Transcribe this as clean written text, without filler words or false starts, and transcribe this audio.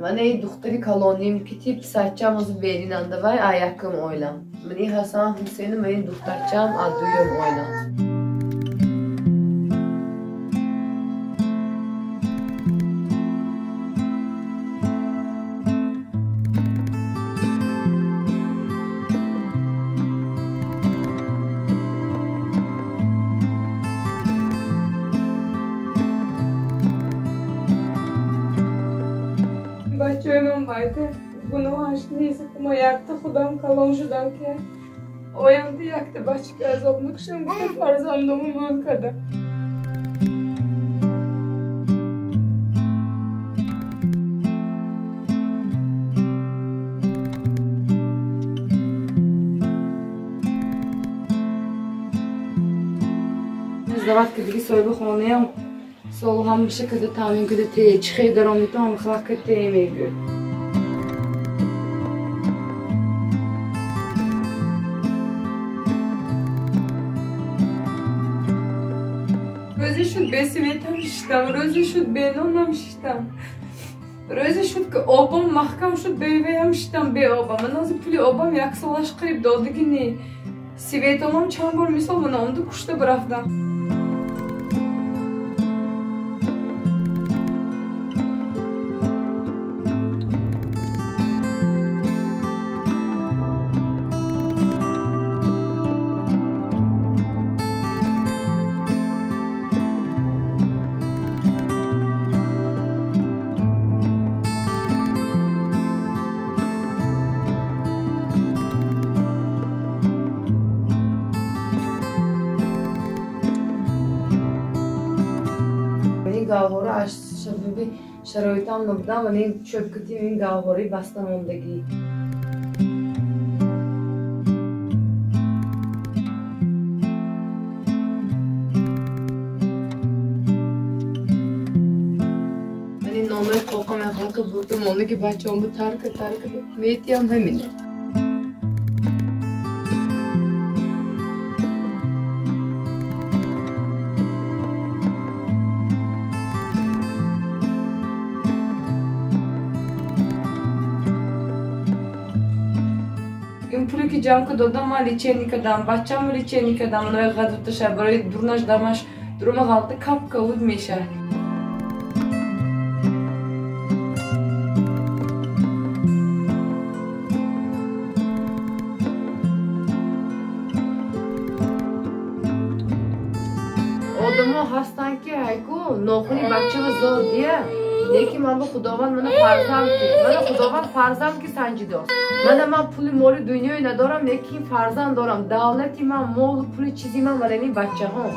Ман эй духтари калоним ки ти писарчам озу беринанда вай а якум оилам. Мани Ҳасан Ҳусейну мани духтарчам а дуюм оилам. Бачаи ман байда гуноҳаш нест, ма якта худам калон шудам ки оянда якта бачака азоб накушам, гуфта фарзандому ман кардам. Издават кардиги соҳиби хонаям сол ҳамеша када таъмин када те чӣ хел даромадито ҳам хелак када те мегӯяд. Рӯзе шуд бесветам шиштам, рӯзе шуд бенонам шиштам, рӯзе шуд ки обам маҳкам шуд, бевеям шиштам беобам. Ман ҳозир пули обам як солаш қариб додагӣ не. Светонам чанд бор мисол ман омда кушта бирафтам. Гаҳвора аз сабаби шароитам набудам, вале чӯбкати ин гаҳвораи баста мондагӣ. Мани номаи қоқа мехоҳад бурда монда ки бачаам бу тарка тарка метиям ҳамине. Ин пуле ки ҷамъ ка додам, ман лечение кардам, бачаамро лечение кардам, ман ғадуташа барои дурнаш дамаш дурума ғалта кап кавуд мешавад. Одамо ҳастанд ки ҳайку нохуни бачаро зор дия, лекин ман ба Худованд мана фарзанд ки, мана Худованд фарзанд ки санҷидост. Мана ман пули моли дунёе надорам, лекин фарзанд дорам. Давлати ман, молу пули чизи ман вале ин бачаҳом.